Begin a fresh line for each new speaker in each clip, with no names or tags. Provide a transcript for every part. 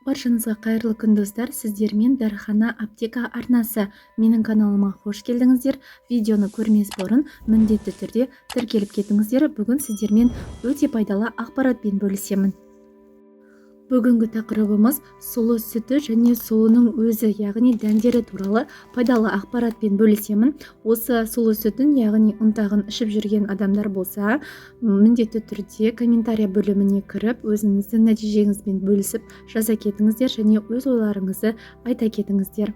Баршаңызға қайырлы күн, достар! Сіздермен Дәріхана аптека арнасы. Менің каналыма қош келдіңіздер! Видеоны көрмес бұрын міндетті түрде тіркеліп кетіңіздер. Бүгін сіздермен өте пайдалы ақпаратпен бөлісемін. Бүгінгі тақырыбымыз сұлы сүті және сұлының өзі, яғни дәндері туралы пайдалы ақпаратпен бөлісемін. Осы сұлы сүтін, яғни ұнтағын ішіп жүрген адамдар болса, міндетті түрде комментария бөліміне кіріп, өзіңіздің нәтижеңізбен бөлісіп жаза кетіңіздер және өз ойларыңызды айта кетіңіздер.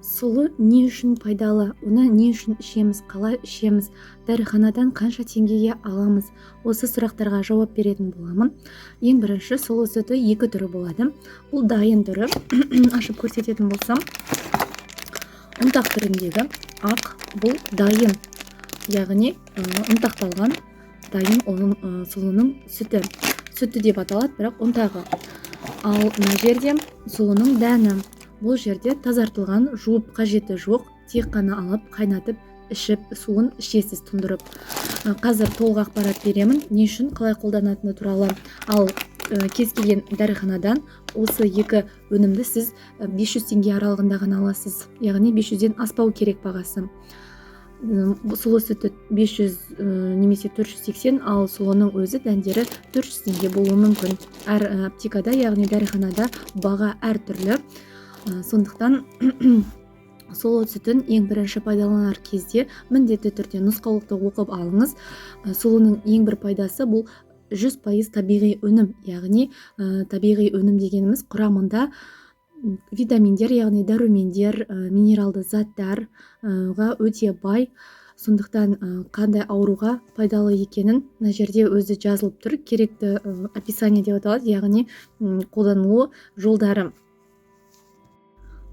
Сұлы не үшін пайдалы? Оны не үшін ішеміз? Қалай ішеміз? Дәріханадан қанша теңгеге аламыз? Осы сұрақтарға жауап беретін боламын. Ең бірінші, сұлы сүті екі түрі болады. Бұл дайын түрі. Ашып көрсететін болсам, ұнтақ түріндегі ақ, бұл дайын, яғни ұнтақталған дайын оның сұлының сүті деп аталады, бірақ ұнтағы. Ал мына жерде сұлының дәні. Бұл жерде тазартылған, жуып қажеті жоқ, тек қана алып, қайнатып ішіп, суын ішесіз тұндырып. Қазір толық ақпарат беремін, не үшін, қалай қолданатыны туралы. Ал кез келген дәріханадан осы екі өнімді сіз 500 теңге аралығында ғана аласыз, яғни 500-ден аспау керек бағасы. Сұлы сүті 500 немесе 480, ал сұлының өзі, дәндері 400 теңге болуы мүмкін. Әр аптекада, яғни дәріханада баға әртүрлі. Сондықтан сұлы сүтін ең бірінші пайдаланар кезде міндетті түрде нұсқаулықты оқып алыңыз. Сұлының ең бір пайдасы: бұл 100% табиғи өнім, яғни табиғи өнім дегеніміз құрамында витаминдер, яғни дәрумендер, минералды заттарға өте бай. Сондықтан қандай ауруға пайдалы екенін мына жерде өзі жазылып тұр, керекті описание деп аталады, яғни қолданылу жолдары.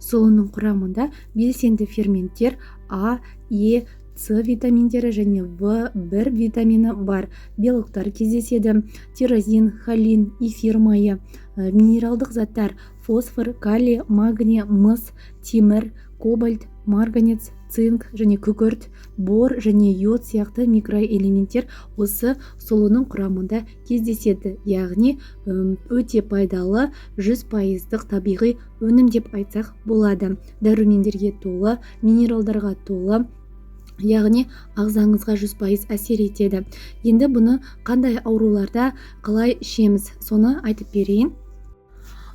Сұлының құрамында белсенді ферменттер, А, Е, С витаминдері және В1 витамині бар, белоктар кездеседі, тирозин, холин, эфир майы, минералдық заттар: фосфор, калий, магний, мыс, темір, кобальт, марганец, цинк және күкірт, бор және йод сияқты микроэлементтер осы сұлының құрамында кездеседі. Яғни өте пайдалы, 100%-дық табиғи өнім деп айтсақ болады. Дәрумендерге толы, минералдарға толы, яғни ағзаңызға 100% әсер етеді. Енді бұны қандай ауруларда, қалай ішеміз, соны айтып берейін.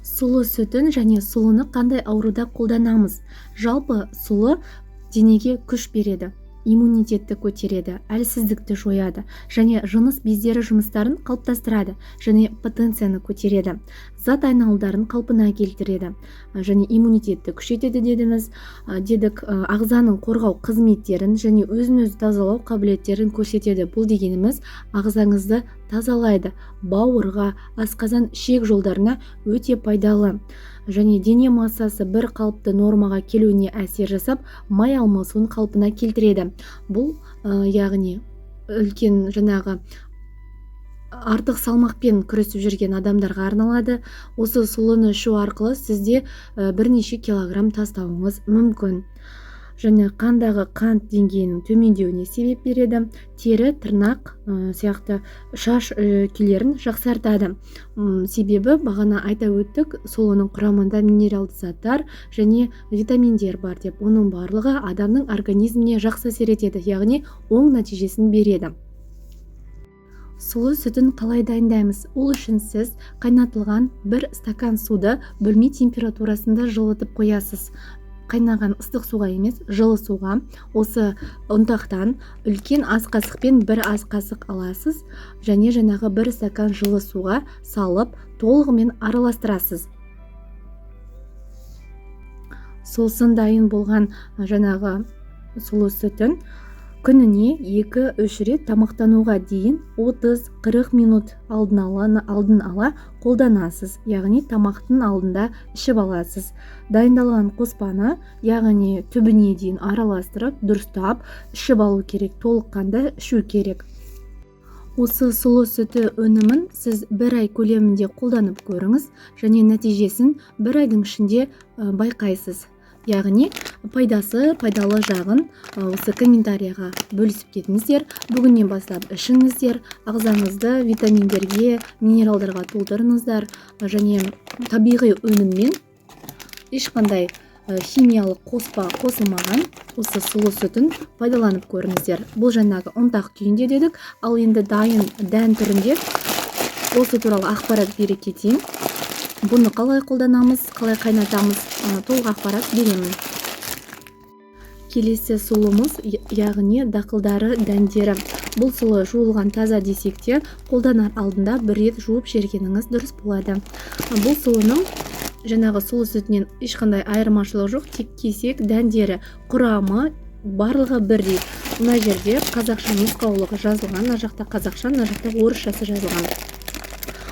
Сұлы сүтін және сұлыны қандай ауруда қолданамыз? Жалпы, сұлы денеге күш береді, иммунитетті көтереді, әлсіздікті жояды және жыныс бездері жұмыстарын қалыптастырады және потенцияны көтереді, зат айналдарын қалпына келтіреді және иммунитетті күшейтеді дедік. Ағзаның қорғау қызметтерін және өзін өзі тазалау қабілеттерін көрсетеді. Бұл дегеніміз ағзаңызды тазалайды, бауырға, асқазан, ішек жолдарына өте пайдалы және дене массасы бір қалыпты нормаға келуіне әсер жасап, май алмасуын қалпына келтіреді. Бұл яғни үлкен жаңағы артық салмақпен күресіп жүрген адамдарға арналады. Осы сұлыны ішу арқылы сізде бірнеше килограмм тастауыңыз мүмкін және қандағы қант деңгейінің төмендеуіне себеп береді. Тері, тырнақ сияқты шаш күйлерін жақсартады. Себебі бағана айта өттік, сұлының құрамында минералды заттар және витаминдер бар деп. Оның барлығы адамның организміне жақсы әсер етеді, яғни оң нәтижесін береді. Сұлы сүтін қалай дайындаймыз? Ол үшін сіз қайнатылған бір стакан суды бөлме температурасында жылытып қоясыз. Қайнаған ыстық суға емес, жылы суға осы ұнтақтан үлкен ас қасықпен бір ас қасық аласыз және жаңағы бір стакан жылы суға салып, толығымен араластырасыз. Сосын дайын болған жаңағы сұлы сүтін күніне 2-3 рет тамақтануға дейін 30-40 минут алдын ала қолданасыз, яғни тамақтың алдында ішіп аласыз. Дайындалған қоспаны, яғни түбіне дейін араластырып, дұрыстап ішіп алу керек, толыққанды ішу керек. Осы сұлы сүті өнімін сіз бір ай көлемінде қолданып көріңіз және нәтижесін бір айдың ішінде байқайсыз. Яғни пайдасы, пайдалы жағын осы комментарияға бөлісіп кетіңіздер. Бүгіннен бастап ішіңіздер, ағзаңызды витаминдерге, минералдарға толтырыңыздар және табиғи өніммен, ешқандай химиялық қоспа қосылмаған осы сұлы сүтін пайдаланып көріңіздер. Бұл жаңағы ұнтақ күйінде дедік, ал енді дайын дән түрінде, осы туралы ақпарат бере кетейін. Бұны қалай қолданамыз, қалай қайнатамыз, толық ақпарат беремін. Келесі сұлымыз, яғни дақылдары дәндері. Бұл сұлы жуылған таза десек те, қолданар алдында бір рет жуып жібергеніңіз дұрыс болады. Бұл сұлының жаңағы сұлы сүтінен ешқандай айырмашылығы жоқ, тек кесек дәндері, құрамы барлығы бірдей. Мына жерде қазақша нұсқаулығы жазылған, мына жақта қазақша, мына жақта орысшасы жазылған.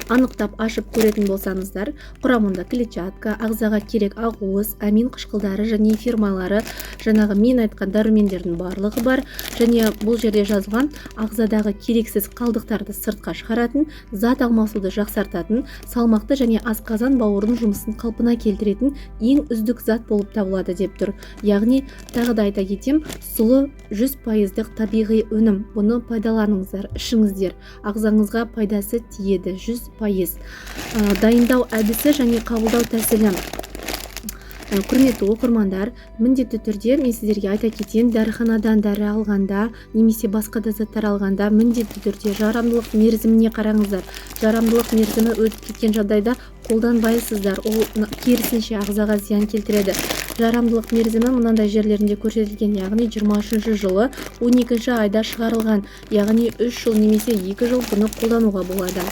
Анықтап ашып көретін болсаңыздар, құрамында клетчатка, ағзаға керек ақуыз, амин қышқылдары және эфир майлары, жаңағы мен айтқан дәрумендердің барлығы бар. Және бұл жерде жазылған: ағзадағы керексіз қалдықтарды сыртқа шығаратын, зат алмасуды жақсартатын, салмақты және асқазан бауырдың жұмысын қалпына келтіретін ең үздік зат болып табылады деп тұр. Яғни тағы да айта кетемін, сұлы 100%-дық табиғи өнім. Бұны пайдаланыңыздар, ішіңіздер, ағзаңызға пайдасы тиеді 100%. Дайындау әдісі және қабылдау тәсілі. Құрметті оқырмандар, міндетті түрде мен сіздерге айта кетейін, дәріханадан дәрі алғанда немесе басқа да заттар алғанда міндетті түрде жарамдылық мерзіміне қараңыздар. Жарамдылық мерзімі өтіп кеткен жағдайда қолданбайсыздар, ол керісінше ағзаға зиян келтіреді. Жарамдылық мерзімі мынандай жерлерінде көрсетілген, яғни 23 жылы 12 айда шығарылған, яғни 3 жыл немесе 2 жыл бұны қолдануға болады.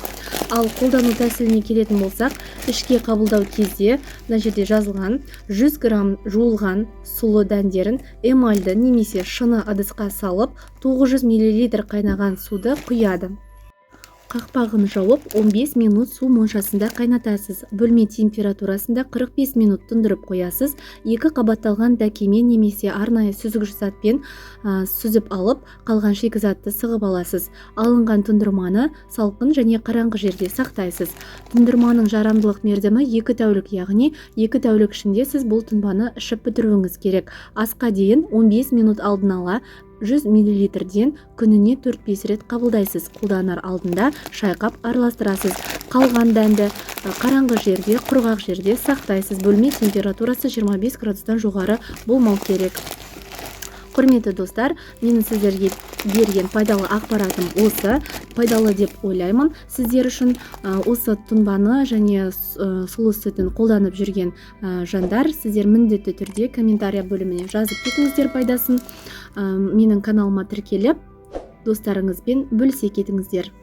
Ал қолдану тәсіліне келетін болсақ, ішке қабылдау кезде мына жерде жазылған: 100 грамм жуылған сұлы дәндерін эмальды немесе шыны ыдысқа салып, 900 миллилитр қайнаған суды құяды, қақпағын жауып, 15 минут су моншасында қайнатасыз. Бөлме температурасында 45 минут тұндырып қоясыз. Екі қабатталған дәкемен немесе арнайы сүзгіш затпен сүзіп алып, қалған шикізатты сығып аласыз. Алынған тұндырманы салқын және қараңғы жерде сақтайсыз. Тұндырманың жарамдылық мерзімі 2 тәулік, яғни 2 тәулік ішінде сіз бұл тұнбаны ішіп бітіруіңіз керек. Асқа дейін 15 минут алдын ала 100 миллилитрден күніне 4-5 рет қабылдайсыз. Қолданар алдында шайқап араластырасыз. Қалған дәнді қараңғы жерде, құрғақ жерде сақтайсыз. Бөлме температурасы 25 градустан жоғары болмау керек. Құрметті достар, менің сіздерге берген пайдалы ақпаратым осы, пайдалы деп ойлаймын сіздер үшін. Осы тұнбаны және сұлы сүтін қолданып жүрген жандар, сіздер міндетті түрде комментария бөліміне жазып кетіңіздер пайдасын. Менің каналыма тіркеліп, достарыңызбен бөлісе кетіңіздер.